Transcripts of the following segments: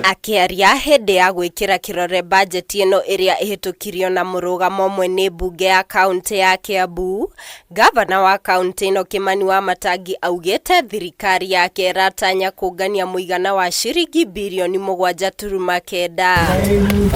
Akĩaria hĩndĩ ya gwĩkĩra kĩrore bajeti ĩno ĩrĩa ĩhĩtũkirio na mũrũgamo ũmwe nĩ mbunge ya kaũntĩ ya Kiambu, gavana wa kaũntĩ ĩno Kimani Wamatangi augĩte thirikari yake ĩratanya kũngania mũigana wa ciringi birioni 7.9.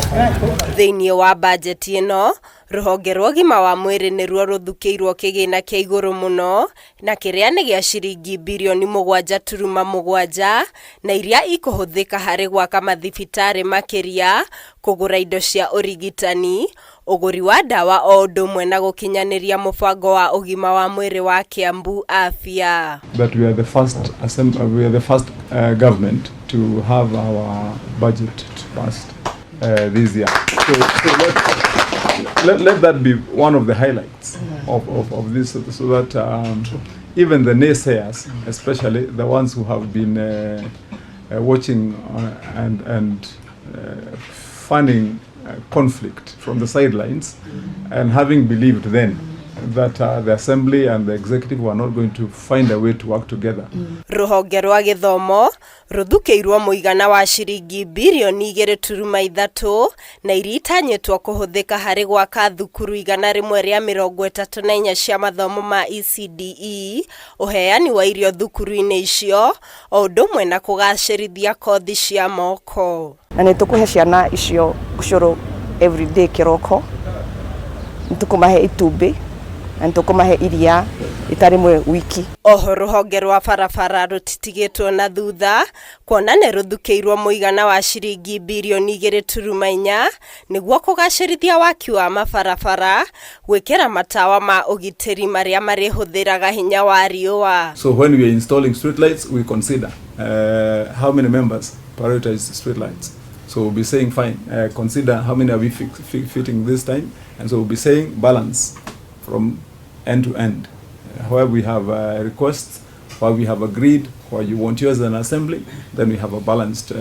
Thĩinĩ wa bajeti ĩno, rũhonge rwa ũgima wa mwĩrĩ nĩruo rũthukĩirwo kĩgĩna kĩa igũrũ mũno na kĩrĩa nĩ gĩa ciringi birioni 7.7 na iria ikũhũthĩka harĩ gwaka mathibitarĩ makĩria, kũgũra indo cia ũrigitani, ũgũri wa ndawa o ũndũ ũmwe na gũkinyanĩria mũbango wa ũgima wa mwĩrĩ wa Kiambu Afya. That we are the first government to have our budget passed this year. So let that be one of the highlights of this, so that even the naysayers, especially the ones who have been watching and fanning conflict from the sidelines, and having believed then that the assembly and the executive were not going to find a way to work together. Rũhonge rwa gĩthomo rũthukĩirwo mũigana wa ciringi birioni 2.3 na iria itanyĩtwo kũhũthĩka harĩ gwaka thukuru 134 cia mathomo ma ECDE, ũheani wa irio thukuru-inĩ icio o ũndũ ũmwe na kũgacĩrithia kothi cia moko. Na nĩ tũkũhe ciana icio ũcũrũ everyday kĩroko, nĩ tũkũmahe itumbĩ na nĩ tũkũmahe iria rita rĩmwe wiki. Oho rũhonge rwa barabara rũtitigĩtwo na thutha kuona nĩ rũthukĩirwo mũigana wa ciringi birioni 2.4 nĩguo kũgacĩrithia waki wa mabarabara, gwĩkĩra matawa ma ũgitĩri marĩa marĩhũthĩraga hinya wa riũa. So when we are installing street lights, we consider how many members prioritize street lights. So we'll be saying, fine, consider how many are we fitting this time, and so we'll be saying balance from end to end. Where we have requests, where we have agreed, where you want yours as an assembly, then we have a balanced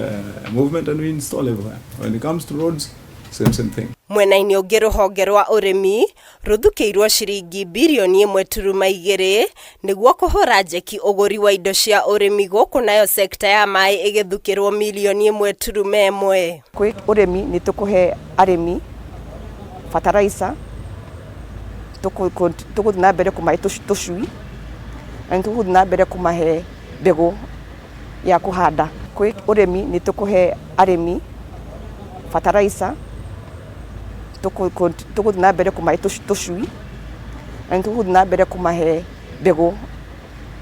movement and we install everywhere. When it comes to roads, same thing. Mwena-inĩ ũngĩ, rũhonge rwa ũrĩmi rũthukĩirwo ciringi birioni 1.2 nĩguo kũhũra njeki ũgũri wa indo cia ũrĩmi gũkũ, nayo sekta ya maĩ ĩgĩthukĩrwo mirioni 1.1. Kwĩ ũrĩmi nĩ tũkũhe arĩmi fertilizer, tũgũthiĩ na mbere kũmahe tũcui na nĩ tũgũthiĩ na mbere kũmahe mbegũ ya kũhanda. Kwĩ ũrĩmi nĩ tũkũhe arĩmi fertilizer, tũgũthiĩ na mbere kũmahe tũcui na nĩ tũgũthiĩ na mbere kũmahe mbegũ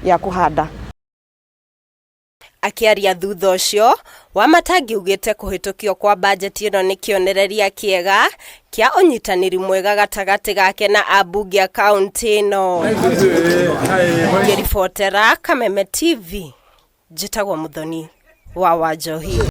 ya kũhanda. Akĩaria thutha ũcio, Wamatangi augĩte kũhĩtũkio kwa bajeti ĩno nĩ kĩonereria kĩega kĩa ũnyitanĩri mwega gatagatĩ gake na ambunge a kaũntĩ ĩno. Ngĩribotera Kameme TV, njĩtagwo Muthoni wa Wanjohi.